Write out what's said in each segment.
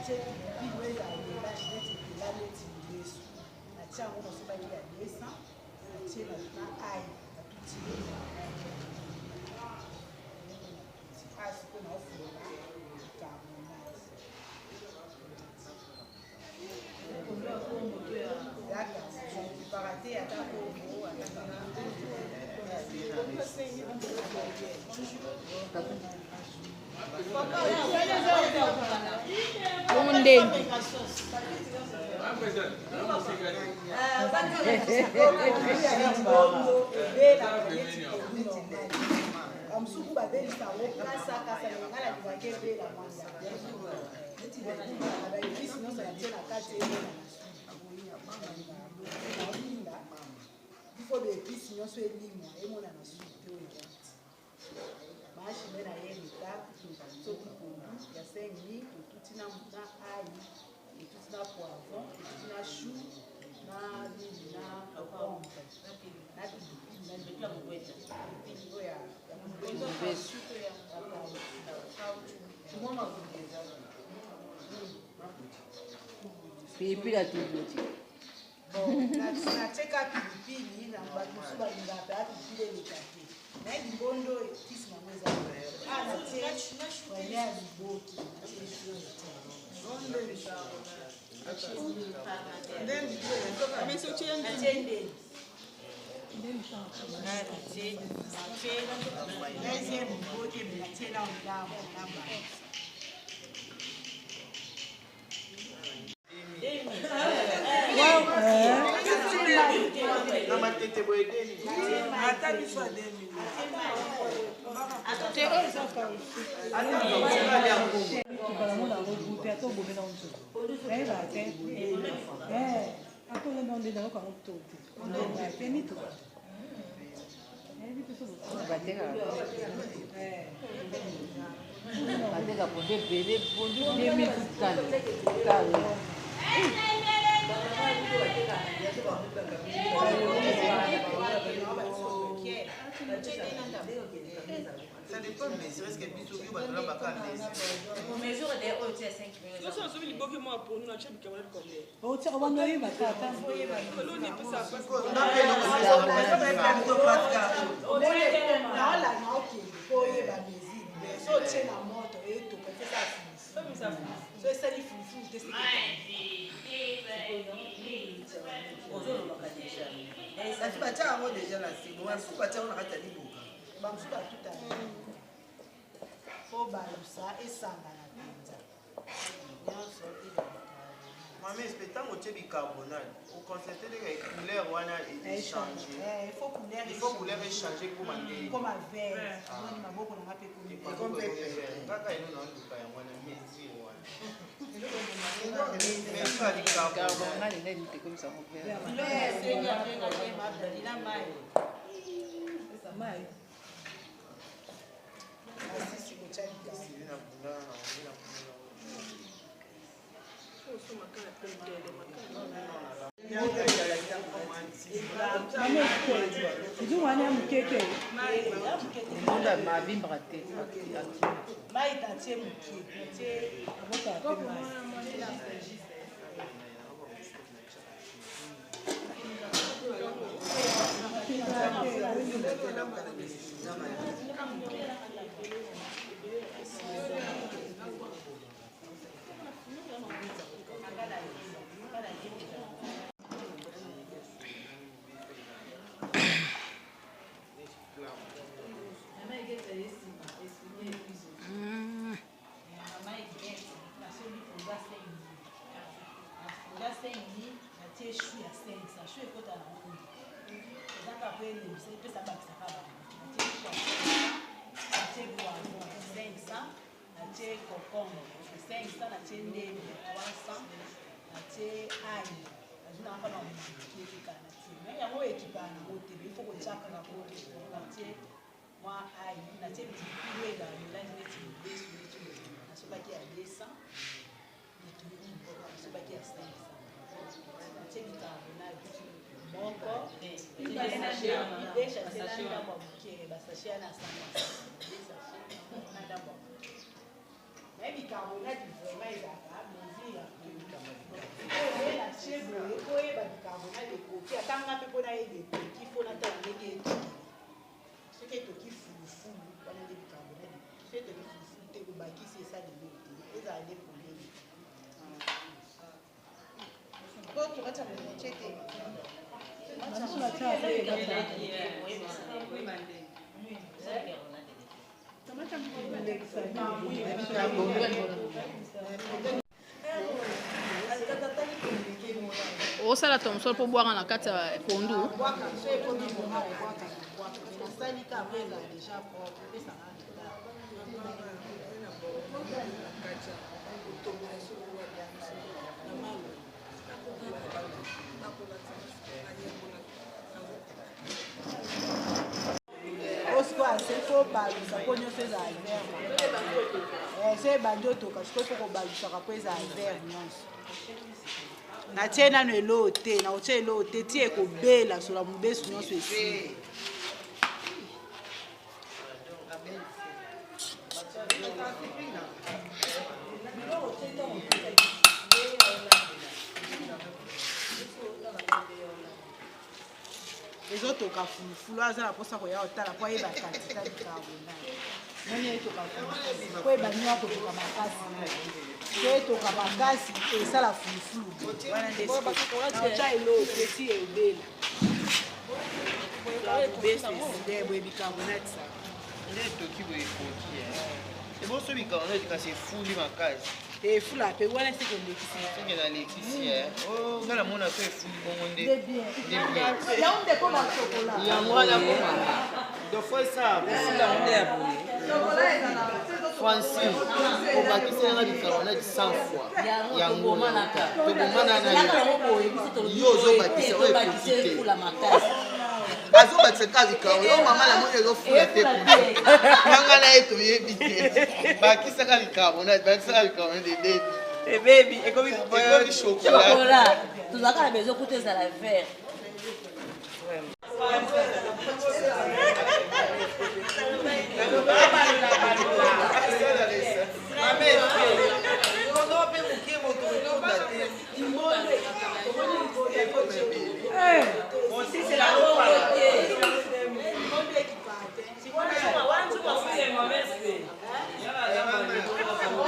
Natie pilipili oyo ezala melange neti epela neti mobesu. Natie yango nasombaki ya 200, natie na ail, natuti ail sikoyo naofungola bicarbonate. Ekipaka te ata kombo ata Bongo ndenge. Bamosuku babelisa yango kasakasa, nga nalingaka ebela mwanda neti baepisi nyonso natie na kati ebela na ifo baepisi nyonso elimwa emonana suki te. Oyo mashime na ye retard, soki pondu ya 5000, totuti na ai, totuti na poivron, totuti na chou, na nini, na concombre, na pilipili, na pilipili oyo ya mobesu. Pilipili ya tuboti. Natieka pilipili na bato mosusu balingaka mpe pilipili eleka te. Naye limbondo kisi nango eza a natie première liboki. Natie ndeni, natie deuxième liboki, natie na ndambo na bato. Na matete boye deni. Ata biso ya 2000. Te, oyo eza tokala yango gute ata obomela nzoto nayeba te, ata olemba nde nayoka yango to te te mituka nayebi te so. Bateka pondu ebele, pondu 2000 kutano talo. Ça dépend mesure. Est-ce que biso bio bato lambaka mesure? Nyonso nasomi liboke moko ya pondu, natia bicarbonate combien? Otia obanda oyeba te ata. Eloni epesa pasi. Naola naokende mpo oyeba mesure. So otie na moto etoka, efesa fufu. So esali fufu te. Kasi batia yango deja na se, basusu batia yango na kati ya liboka. Bamosusu batuta fo balusa esangana mpenza nyonso. Mama espe, ntango otie bicarbonate, oconstate ndenge couleur wana echange. Il faut couleur. Il faut couleur echange, ekoma ndenge ekoma vert. Omoni maboko nanga mpe ekomi. Kaka eno naoluka yango wana, mesure wana, mesure ya bicarbonate. Carbonate nde nini tekomisa yango vert? Mai. Asisi kotya likambo. Nzungu wana ya moke te. Mbonda mabimbaka te. Mai natie moke, natie. Abotaka mpe mai. Nga 5000, natie chou ya 500. Chou ekota na ngo eza kaka po elembisa, epesa bakisaka bango. Natie chou ya 500, natie poivron 500, natie concombre 500, natie ndembe 300, natie ail, nazwi nanga mpona mokie kaka natie. Mais yango ekipaka nango te, il faut kotia kaka po natie mwa ail, natie pilipili oyo ezala mélange neti mobesu neti nasombaki ya 200, nasombaki ya 500, natie bicarbonate moko, deux sachet na ndambo ya moke, basachet wana ya 100, deux sachet na ndambo ya moke. Mais bicarbonate vraiment ezalaka mesure. Obakisi, esala eloko te, ezala nde polele. Po tomate ya motie te. Osala thomson mpo bwaka na kati ya pondu. Osiko ase fo balusa mpo nyonso ezala vert. So ebandi otoka sikoyo, fo kobalusaka mpo ezala vert nyonso. Natie nano eloo te, nakotia eloo te ti ekobela sola mobesu nyonso esili. Ezotoka fulufulu, aza na mposa koya kotala mpo ayeba quantité ya bicarbonate. Moni etoka fulufulu mpo ebandi wa kotoka makasi. So etoka makasi, esala fulufulu wana nde naotya eloo te ti ebela nde boye bicarbonate sa. Nde etoki boye, ekoki eboso bicarbonate, kasi efuli makasi. Efula mpe wana seke elekisi. Soki nalekisi, nga namona so efuli bongo nde. Nde bien. Nde bien. Yango nde koma chocolat. Yango wana komama, donc faut esala kofula nde ya boye. Francine, obakisi nanga bicarbonate 100 fois. Yango Yango tobomanaka. Tobomana na Ezalaka yango boye, biso tolobi Yo ozobakisa boye te, oyo tobakisa ekoki te. efula makasi. Azobakisa kaka bicarbonate oyo mama namoni ezofula te kuna. Nanga na ye toyebi te, bakisaka bicarbonate, bakisaka bicarbonate, ebebi. Ebebi, ekomi. Ekomi chocolat. Chocolat, tozalaka na besoin kuta ezala vert. Kono mpe moke, moto otonda te. Oyoka.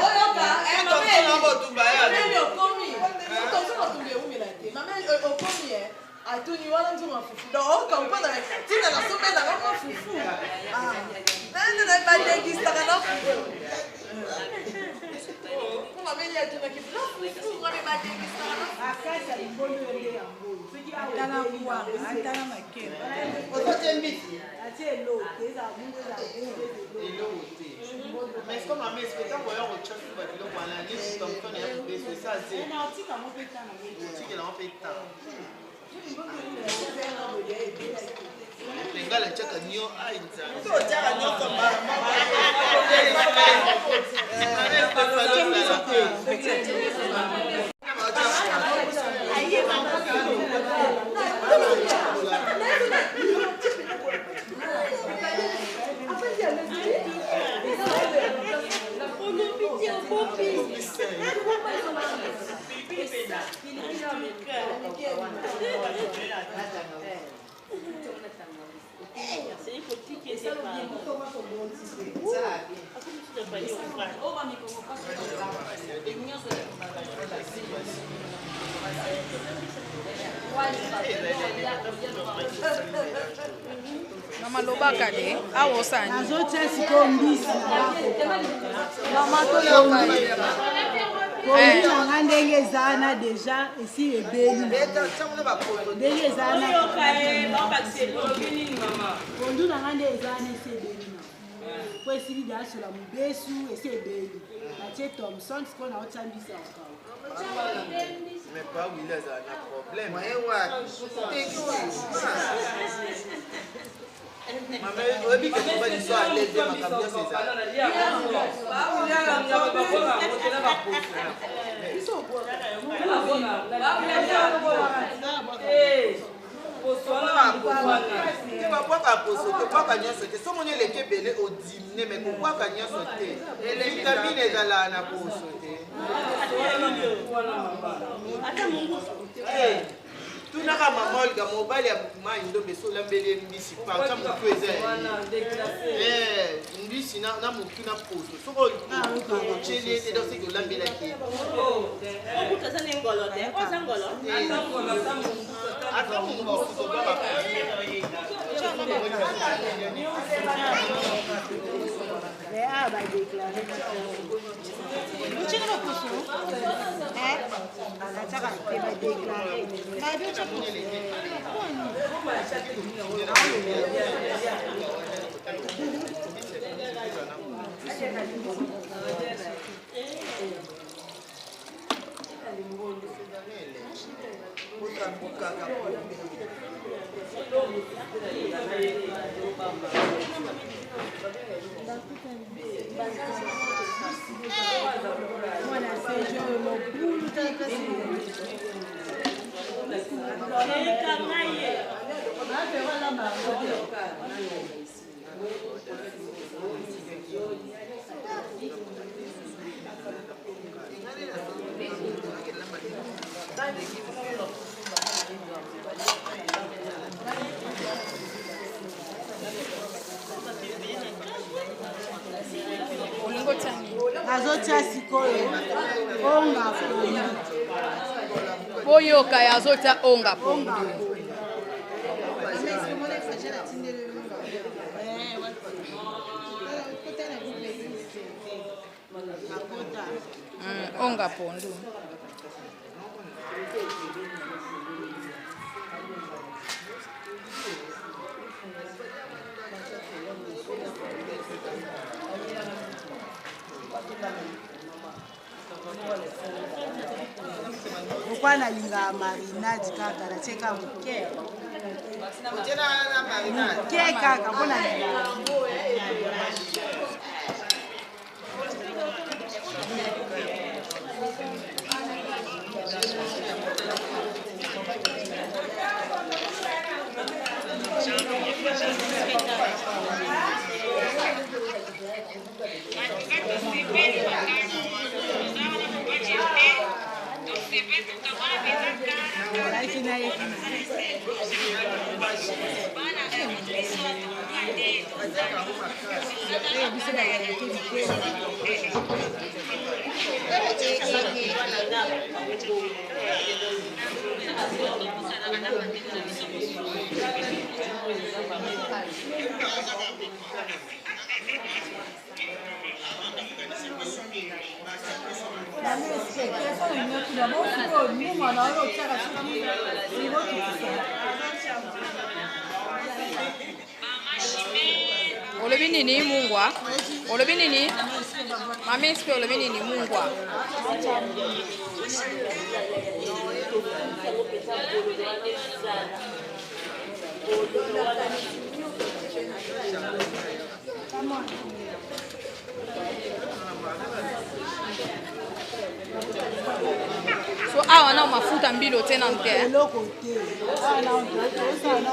Mama. Okomi ewumela te, mama okomi atuni wana nzunga fufu, donc ocomprendre ntina nasombelanga mwa fufu nande badégustaka na fufu. Mameli atunaki na fufu ngami badégustaka na. Makasi ya limbondo oyo nde yango oyo soki Atala kwanga, atala makemba. Ozotie mbisi. Atie eloo te, ezala mungu, ezala mungu. Eloko te, mais comme mama espe ntango oya kotya su babiloko wana neti thomson ya mobeso esa ze. Na otika ngo mpe tana. Otikela ngo mpe temps. Lingala tiaka nio ai nzambe. Otiaka nyonso mbala. Mama, lobaka de awa osala nini? Nazotia sikoyo mbisi. Mama, toyoka ye. Pondu na nga ndenge eza wana déjà esi ebeli, ndenge eza wana. Pondu na nga nde eza wana esi ebeli na po esili dasola mobesu, esi ebeli, natie thomson, sikoyo naotia mbisi ya kokauka. Mais pa Willi azala na problème. Mama, oyebi ke mobali so aleze, makambo nyonso ezala. Te, babwaka poso te, bwaka nyonso te. So moni eleki ebele, odimine, mais kobwaka nyonso te. Vitamine ezalaka na poso te. Te. Tunaka mama Olga, mobali ya mai ndombe so olambeli ye mbisi parta motu eza ya ye. Eh, mbisi na na motu na poso soki otyeli ye te donc seki olambelaki ye. Okuta aza ne ngolo te. Oza ngolo? Ata mongo bafuto ba Ah, ba déclaré. Otyeli baposo? Natiaka te ba déclaré. Babi otya poso. Mwana Serge oyo mobulu tata. Olingi otia nini? Nazotia sikoyo onga pondu. Boyoka ye azotia onga pondu. Onga pondu. Pourquoi nalingaka marinade kaka natieka moke moke kaka mpo nalingaka. Nazalaki na ye oyo biso bazalaki bitema. Olobi nini mungwa? Olobi nini? Mami Espe olobi nini mungwa? So awa na mafuta mbilo te nanu te. Eloko te. Awa na tosala na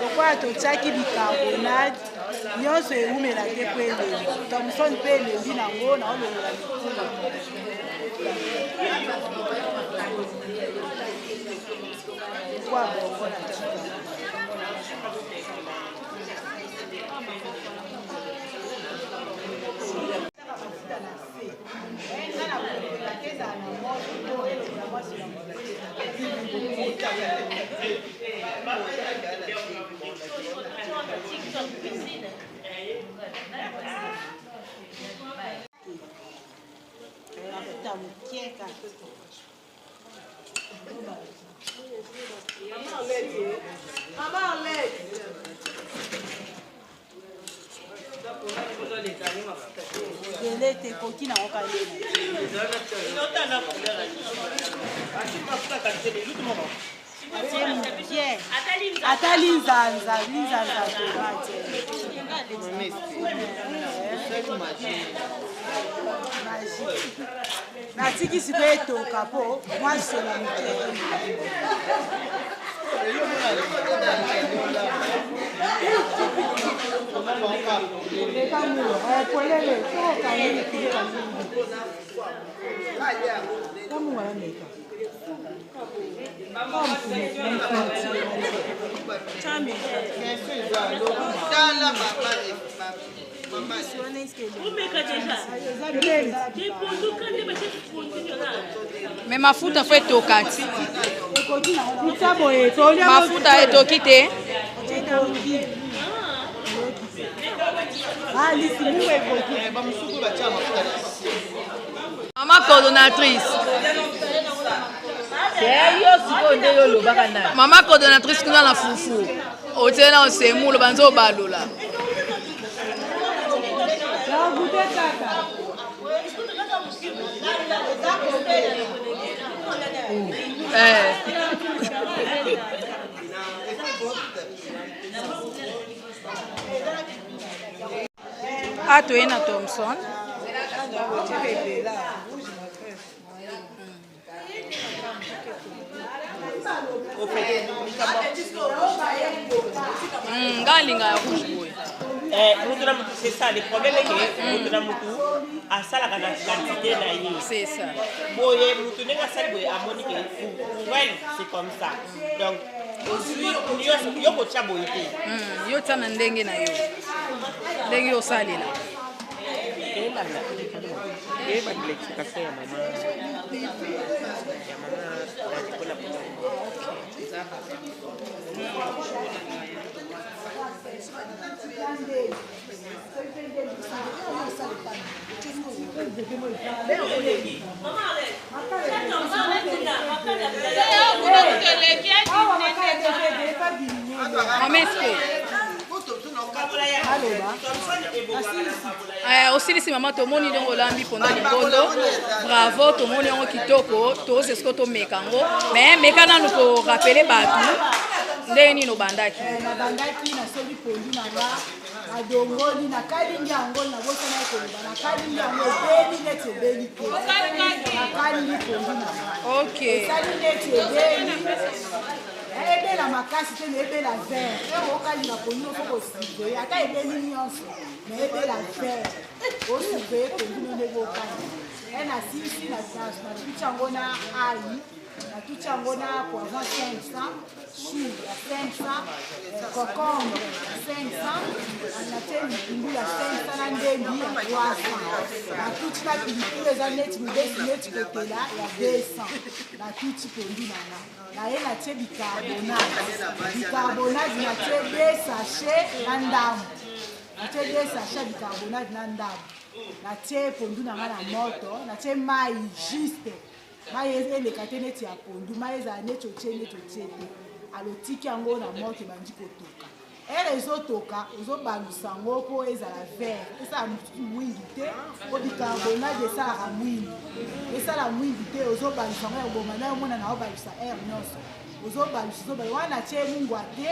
lokola totiaki bicarbonate nyonso ewumela te mpo elembi. Thomson mpe elembi nango naolongola mikuwa. Mikuwa bongo na tika. Mafuta na se. Nga na kolobela te ezala na moto to elonga mwasi na moto. Mafuta moke kaka. Mama Arlette. Ebele te ekoki nango kalema. Atie moke. Ata linzanza, linzanza tomate. Magie. Natiki sikoyo etoka mpo mwa solo moke. Polele soki okangi mikili kamunga na meka. Me mafuta fo etoka ti mafuta etoki te. Mama coordonnatrice. Mama coordonnatrice kuna na fufu. Otie na osemulo banzo balola. Eh. Ah, toye na Thomson. Nga alinga ya rouge boye. Eh, mutu na mutu, c'est ça le problème est que mutu na mutu asalaka na quantité na ye. C'est ça. Boye mutu ndenge asali boye amoni ke pour elle c'est comme ça. Donc ozwi nyonso yo kotya boye te. Yo tia na ndenge na yo, ndenge osalela. Eyebandela explication ya mama ya mama mpona mpona. Mama espe osilisi mama, tomoni ndenge olambi mponda libondo, bravo, tomoni yango kitoko. Toza esiko tomeka yango, mais meka nanu korappeler bato ndenge nini obandaki. Nabandaki, nasobi pondu na nga, nadongoli, nakalingi yango, nabosana koloba, nakalingi yango, ebeli neti ebeli te, nakalingi pondu na nga. Esali neti ebeli, ebela makasi te, na ebela vert. Ere okalinga pondu, faut kosurveiller ata ebeli nyonso, na ebela vert, osurveiller pondu no ndenge okalinga. E nasilisi, natuti yango na ai, natuti yango na poivron 500, chou ya 500, concombre 500, natie litungulu ya 500 na ndembi ya 300, natuti na pilipili eza neti mobesu, neti kotela ya 200. Natuti pondu na nga, naye natie bicarbonate. Bicarbonate natie 2 sachet na ndambo, natie 2 sachet ya bicarbonate na ndambo. Natie pondu na nga na moto, natie mai juste, mai eleka te neti ya pondu, mai ezala neti otie neti otie te. Alotiki yango na moto, ebandi kotoka. Ere ezotoka, ozobalusa yango mpo ezala vert, esala mwingi te, po bicarbonate esalaka mwingi, esala mwingi te. Ozobalusa yango ya koboma na omona na obalusa aire nyonso, ozobalusa, ozobalusa wana. Natie mungwa te,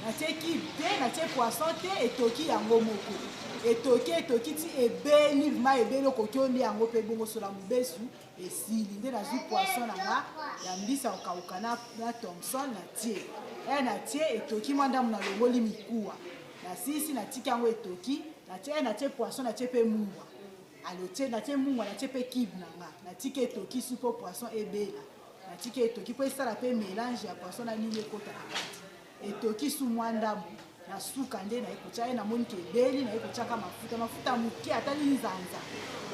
natie cube te, natie poisson te, etoki yango moko, etoki, etoki ti ebeli, vraiment ebeli, okoki olia yango mpe bongo. Sola mobesu esili nde nazwi poisson na nga ya mbisa kokauka na Thomson, natie e natie, etoki mwa ndambo, nalongoli mikuwa, nasilisi, natiki yango etoki, natie e natie poisson, natie mpe mungwa. Alotie, natie mungwa, natie mpe cube na nga, natiki etoki su mpo poisson ebela, natiki etoki mpo esala mpe mélange ya poisson na nini ekota na kati. Etoki su mwa ndambo, na suka nde naye kotya ye, namoni ke ebeli, naye kotyaka mafuta, mafuta moke, ata linzanza,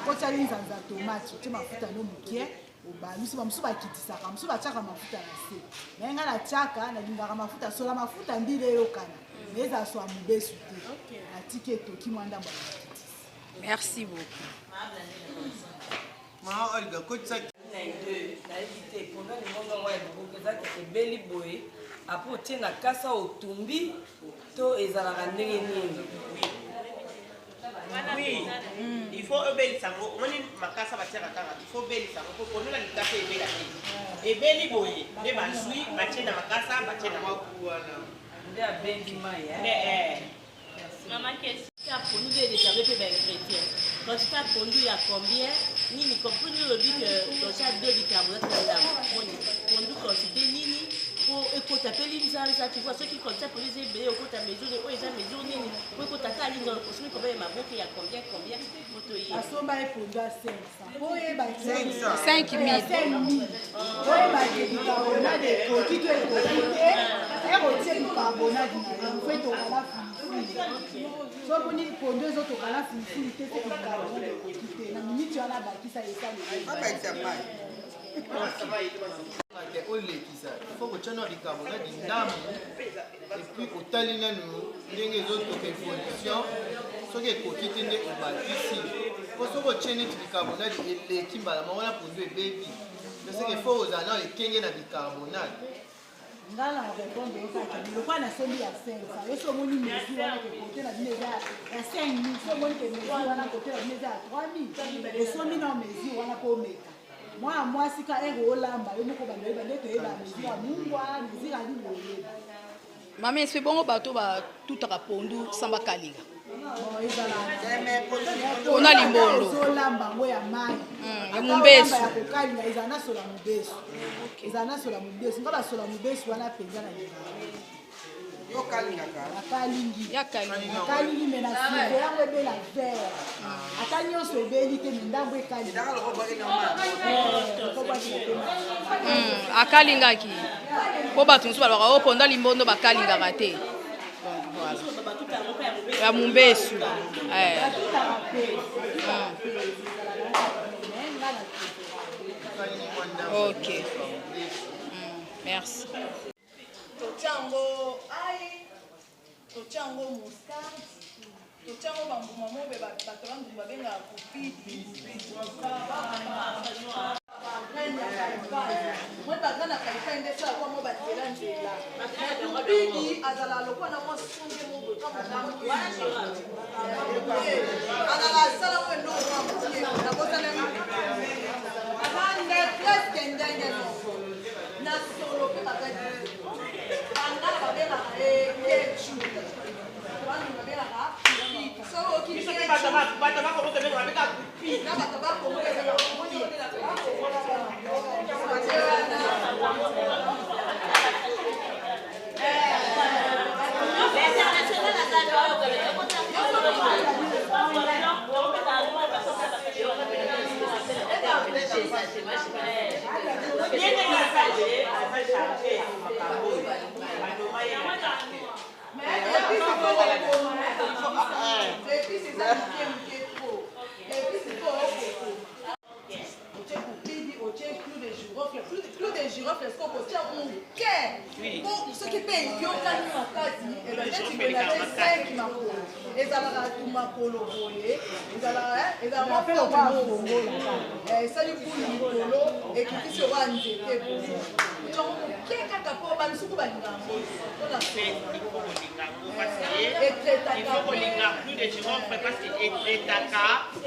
okotya linzanza tomate, otie mafuta no moke, obalusi. Bamosusu bakitisaka, mosusu batiaka mafuta na se, me ngai natiaka, nalingaka mafuta, sola mafuta mbila eyokana, me ezala so ya mobesu te. Natiki etoki mwa ndambo ya bakitisi. Merci beaucoup. Mama Olga, kotisa. Nayebi te mponda limongo yango ya liboke eza keke ebeli boye, apres otie na kasa, otumbi to ezalaka ndenge nini? Oui, il faut obelisa yango. Omoni makasa batiaka kaka, il faut obelisa yango po pondola likasa ebela te. Ebeli boye nde bazwi, batie na makasa, batie na wana. Nde abendi mai. Nde eh. Mama, question ya pondu nde edétermine mpe baingrédient, quantité ya pondu ya combien, nini mpo nini olobi ke totia deux bicarbonate na ndambo? Moni pondu quantité nini po ekota mpe linzanza? Tu vois, soki quantité ya pondu eza ebele, okota mesure oyo eza mesure nini po ekota ka? Osomi combien ya maboke ya combien combien po toyeba. Asomba ye pondu ya 500 po oyeba 5000. Oyeba ke bicarbonate ekoki to ekoki te, ekotie bicarbonate na yo fo etoka na fulufulu. So omoni pondu ezotoka na fulufulu te, se bicarbonate ekoki te. Na miniti wana abakisa esaleli. Abakisa mai te, olekisa, il faut kotya na bicarbonate ndambu et puis otali nanu ndenge ezotoka, évolution. Soki ekoki te nde obakisi, po soki otie neti bicarbonate eleki mbala moko na pondu ebebi. Seke faut ozala na ekenge na bicarbonate. Nga na répondre yo kaka lokola nasombi ya 500. Yo so omoni mesure wana ke kote na bino eza ya 5000, so omoni ke mesure wana kote na bino eza ya 3000, osombi na mesure wana mpo omeka. Mwana mwasi ka ere olamba yo moko, bando oyeba nde toyeba mesure ya mungwa, mesure ya nini, oyeba. Mama Espe, bongo bato batutaka pondu sans bakalinga? Bon, ezala Mpona limbondo. Ozolamba yango ya mai. Ya mumbesu. Ya kokalinga ezala na sola mobesu, ezala na sola mobesu. Nga basola mobesu wana mpenza na lingaka. Yo kalingaka? Nakalingi. Ya kalinga. Nakalingi, me na surve yango ebela vert. Ata nyonso ebeli te, me ndambo ekalingi. Akalingaki mpo bato mosusu balobaka o ponda limbondo bakalingaka te. Donc voilà, ya mumbesu. Eh. Batutaka mpe, Ok. Merci. Totia yango ai, totia yango muscade, totia yango bambuma mobe, bato bambuma babengaka kupidi, bagraine ya kaikai. Moi bagraine ya kaikai nde esala kwa mo banzela nzela. Kupidi azala lokola na mwa songe moko, azala asala mo eloko mwa mokie nabosana, aza nde presque ndenge moko na solo mpe baza bangala babengaka ye kechu, bandu babengaka soki oki Biso mpe bato bakongo tobengaka babengaka kupi. Na bato bakongo ezalaka kupi. Aza charge makambo oyo banoma ye. Mais épice faut kokoma, épice eza mike mike trop, épice faut okokoma. Otie kupidi, otie clou de girofle. Clou de girofle siko kotia moke po soki mpe eyokani makasi neti boye natie 5 makolo, ezalaka tu makolo boye, ezalaka ezalaka esali bulu likolo, ekitisi owa nzete boye, otiango moke kaka mpo bamisuku balinga yango mpona Il faut kolinga yango parce que il faut kolinga clou de girofle parce que etraitaka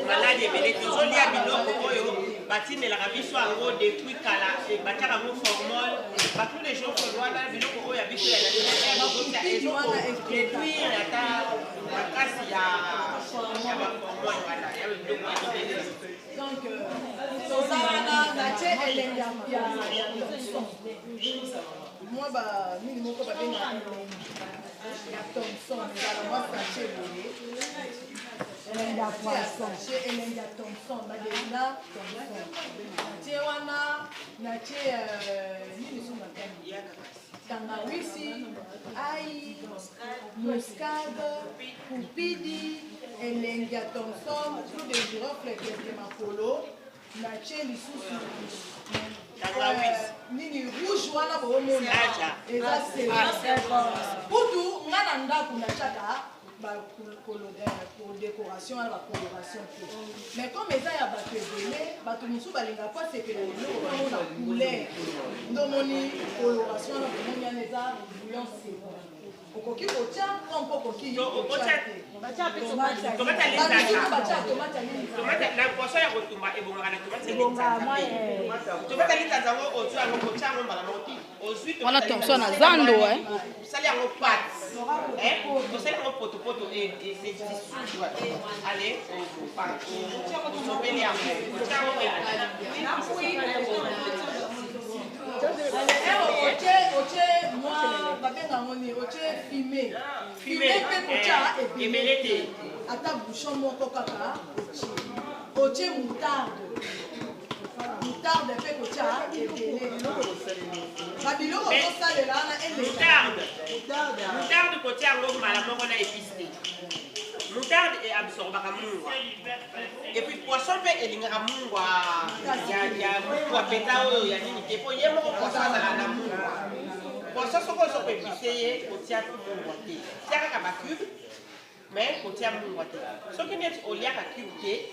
maladi ebele. Tozolia biloko oyo batindelaka biso yango depuis kala, batiaka yango formol. Baclou de girofle wana, biloko oyo ya biso ya naturel tozotia, ezokoréduire ata makasi ya baformol wana ya biloko ebele. Donc toza wana, natie elengi ya thomson, mwa banini moko babengaka elengi ya thomson, ezala mwa sachet boye. Elengi ya poisson. Sachet elengi ya thomson, badelina thomson natie wana. Natie nini so matani, tangawisi, ai, muscade, kupidi, elengi ya thomson, clou de girofle, keke makolo. Natie lisusu nini rouge wana boomona, eza kutu nga na ndako natiaka décoration wana, bacoloration te. Mais comme eza ya bato ebele, bato mosusu balingaka po asepela eloko bamona couleur, nde omoni coloration wana bomoni wana eza bouillon second. Okoki kotia comme mpo okoki kotia te. Tomate. Batia tomate ya Na poisson ya kotumba ebongaka na tomate ya linzanza. Tomate ya linzanza yango, ozwi yango, kotia yango mbala moko te. Ozwi wana thomson na zando. Osali yango pâte, osali yango potopoto, se dissoudre. Allez, osobeli yango, otia yango. Otie otie mwa babenga yango nini, otie fume fume mpe kotya ebele te, ata bouchon moko kaka otie. Otie moutarde, moutarde mpe kotya ebele. Babiloko ozosalela wana eleka. Moutarde, kotia yango mbala moko na épice te. Moutarde eabsorbaka mungwa, et puis poisson mpe elingaka mungwa ya mungwa mpenza oyo ya nini te, mpo ye moko poisson azalaka na mungwa. Poisson soki ozo koépicer ye, kotia mungwa te, tia kaka bacube, mais kotia mungwa te. Soki neti oliaka cube te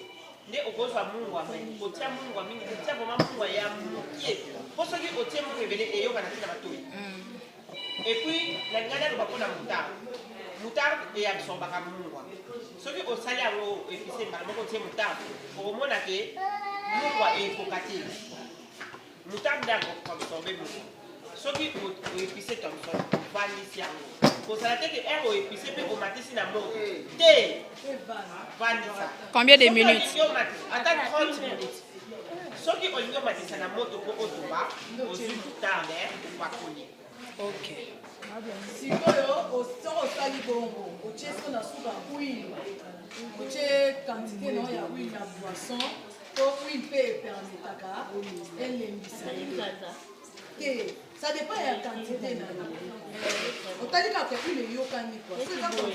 nde okozwa mungwa, mais kotia mungwa mingi te, tia vraiment mungwa ya mokie, mpo soki otie mungwa ebele eyokana ntina matoi. Et puis nalinga naloba mpona moutarde. Moutarde eabsorbaka mungwa. Soki osali yango épice, mbala moko otie moutarde, okomona ke mungwa ekoka te. Moutarde nde akoabsorber mungwa. Soki oépicer thomson, ovandisi yango, kozala te ke heure oépicer mpe omatisi na moto te, vandisa. Combien de minutes? Ata 30 minutes. Soki olingi omatisa na moto mpo otumba, ozwi moutarde, opakoli. Ok. Sikoyo soki osali bongo, otie so na suka huile, otie quantité na yo ya huile na poisson, po huile mpe epermettaka elembisa te. Ça dépend ya quantité na yo. Otali kaka huile eyokani quoi. So eza bon,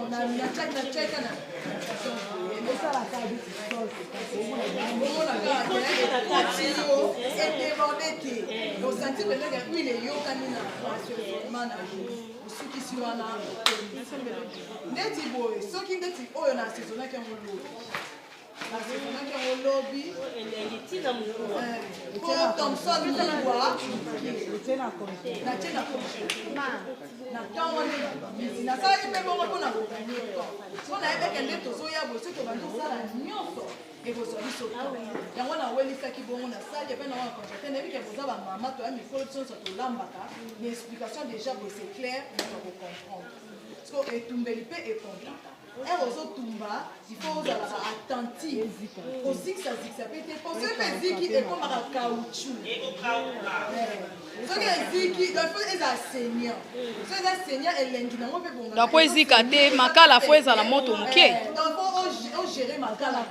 natiaka na omona kaka ekoti yo, edéborde te, osentir peut-être huile eyokani na assaisonnement na yo. Osukisi wana ndeti boye. Soki ndeti oyo na assaisonnaki yango lobi, assaisonnaki yango lobi po thomson mungwa natie na na ntango wana midi. Nasalaki mpe bongo mpona kogagner temps, mpo nayebeke nde tozoya boye, soki tobandi kosala nyonso ekozwa biso temps. Yango nawelisaki bongo, nasali epai nango na congélateur. Nayebi ke boza bamama, toya mikolo, biso nyonso tolambaka na explication déjà boye, c'est clair, moto akocomprendre. Parce que etumbeli mpe ekontaka heure ozotumba, il faut ozalaka attentif, kozikisazikisa mpe te, po soki mpe eziki ekomaka caoutchouc. Soki eziki, donc il faut ezala saignant. Soki eza saignant, elengi nango mpe bonga. Donc po ezika te, makala fo ezala moto moke. Donc faut ogérer makala.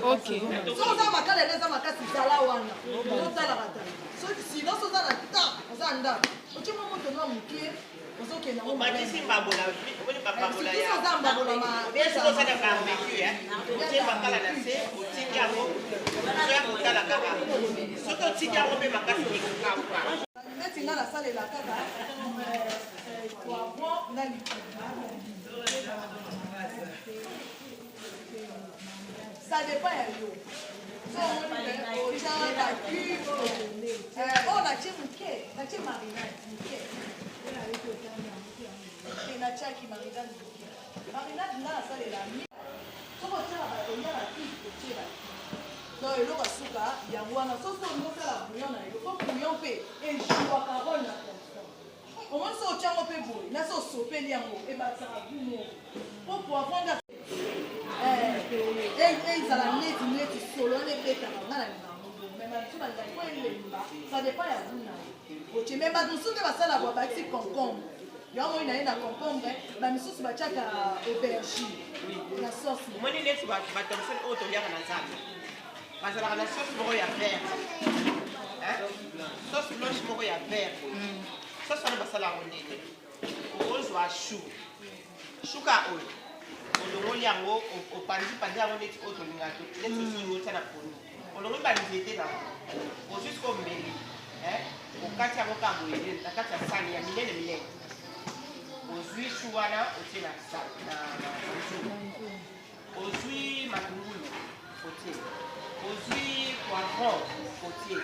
Soki oza makala eza eza makasi, zala wana ozotalaka ta. Sinon so oza na temps, oza na ndako, otie mwa moto mwa moke, ozokende yango. Omatisi mbabola, omoni bambabola ya Oza mbabola bien. Soki oza na barbecue, otie makala na se, otiki yango, ozoya kotala kaka. Soki otiki yango mpe makasi, ekokauka. Neti nga nasalela kaka poivron na likunga, ça dépend ya yo. So omoni otya bacube oyo, natie moke, natie marinade moke te, natiaki marinade moke. Marinade nga nasalela, soki otiaka olia bacube, otie bacube. Donc eloko ya suka yango wana. Soki olingi osala bouillon na yo, po bouillon mpe ejouaka rôle na thomson, omoni so otia yango mpe boye na so osopeli yango, ebakisaka goût moko, po poivron nde ezala neti neti solo wana ebetaka. Nga na linga yango bongo, mais bamosusu balingaka po elemba, ça dépend ya goût na yo otie. Mais bato mosusu nde basala bwa bakisi concombre yango moi na ye na concombre, bamisusu batiaka aubergine na sauce. Omoni neti bathomson oyo toliaka na nzambe, bazalaka na sauce moko ya vert, sauce blanche moko ya vert boye. Sauce wana basala yango ndenge okozwa chou, shuka oyo olongoli yango, opanzi-panzi yango neti oyo tolingaka, neti ozwi otia na pondu, olongoli banzete nango, ozwi sikoyo mbeli, okati yango kaka boye na kati ya sani ya minene minene, ozwi chou wana otie na nzungu, ozwi matungulu otie, ozwi poivron otie,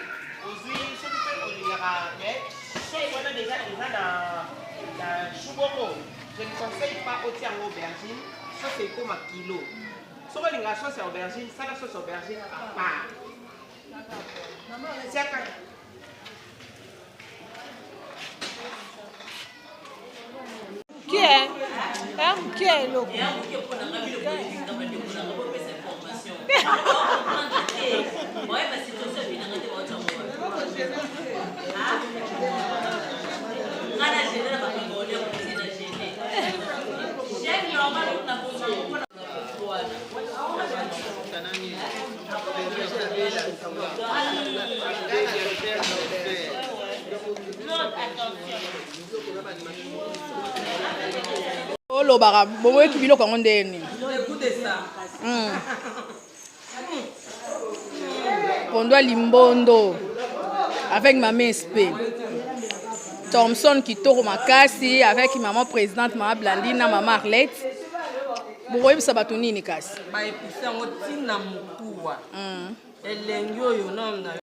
ozwi soki mpe olingaka. Mais sauce wana déjà eza na chou bongo, je ne conseille pas otia yango aubergine, sauce ekoma kilo. Soki olingaka sauce ya aubergine, sala sauce aubergine à part, tiaka. Mokie, mokie eloko. Eya moke mpo na nga. Biloko elinga bandeko na nga, bopesa information. Olobaka boyoki biloko yango ndenge nini? Pondu ya limbondo avec mama sp Thomson kitoko makasi avec maman présidente, mama Blandine na mama Arlette. Bokoyebisa bato nini kasi? Baepise yango ntina mokuwa. Elengi oyo nano na